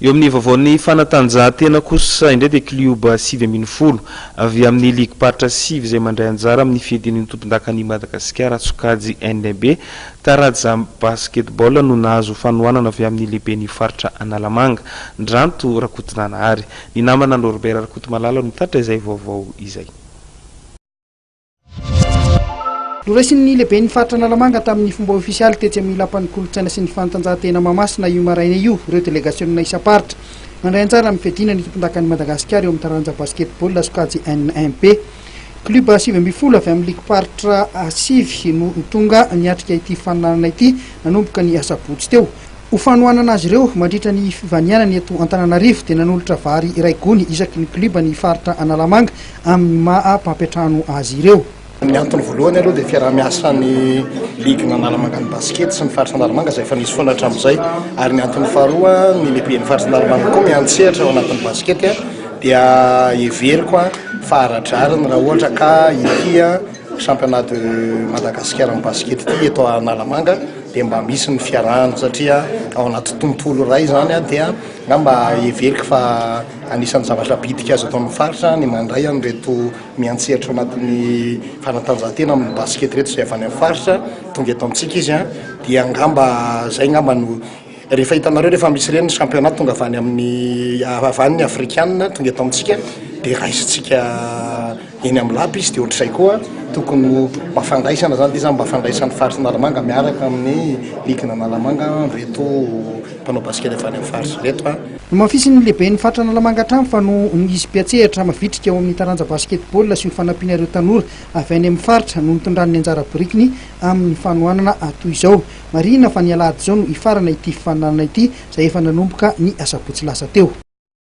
Eo amin'ny vaovaon'ny fanatanjahantena kosa indray dia klioba 19 avy amin'ny ligim-paritra sivy izay mandray anjara amin'ny fiadiana ny tompondakan'i Madagasikara sokajy NB taranja basketball no nahazo fanohanana avy amin'ny lehiben'ny faritra Analamanga, Ndranto Rakotonanahary. Ny namana Norbert Rakotomalala no nitatitra izay vaovao izay. Noraisin'ny lehiben'ny faritra Analamanga tamin'ny fomba ofisialy tetsy amin'ny Lapan'ny Kolontsaina sy ny Fanatanjahantena Mahamasina io maraina io ireo delegasionina isam-paritra mandray anjara amin'ny fiadiana ny tompondakan'i Madagasikara eo amin'ny taranja basketball sokajy N1B. Klioba 19 avy amin'ny ligim-paritra sivy no tonga niatrika ity faninanana ity nanomboka ny asabotsy teo. Ho fanohanana azy ireo mandritra ny fivanianany eto Antananarivo dia nanolotra vary iray gony isaky ny klioba ny faritra Analamanga amin'ny maha mpampiantrano azy ireo. Ny antony voalohany aloha dia fiaraha-miasan'ny ligin'Analamangan'ny basikety sy ny faritra Analamanga izay efa nisy foana hatramin'izay, ary ny antony faharoa ny lehiben'ny faritra Analamanga koa miantsehatra ao anatin'ny basikety dia heveriko fa ara-drariny raha ohatra ka ity championnat de Madagascar amin'ny basikety ity eto Analamanga dia mba misy ny fiarahana satria ao anaty tontolo iray izany dia angamba heveriko fa anisan'ny zavatra bitika azo atao amin'ny faritra ny mandray an'ireto miantsehatra ao anatin'ny fanatanjahantena amin'ny basket ireto izay avy any amin'ny faritra tonga eto amintsika izy an, dia angamba izay angamba no rehefa hitanareo rehefa misy ireny championnat tonga avy any amin'ny avy any ny afrikana tonga eto amintsika dia raisintsika eny amin'ny lapa izy dia ohatr'izay koa tokony ho mba fandraisana izany ity izany mba fandraisan'ny faritra Analamanga miaraka amin'ny ligin'Analamanga ireto mpanao basket avy any amin'ny faritra ireto an. Nomafisin'ny lehiben'ny faritra Analamanga hatrany fa noho izy mpiantsehatra mavitrika ao amin'ny taranja basketball sy ho fanampiana ireo tanora avy any amin'ny faritra no nitondrany ny anjara birikiny amin'ny fanohanana toy izao. Marihina fa ny alahady izao no hifarana ity fifaninanana ity izay efa nanomboka ny asabotsy lasa teo.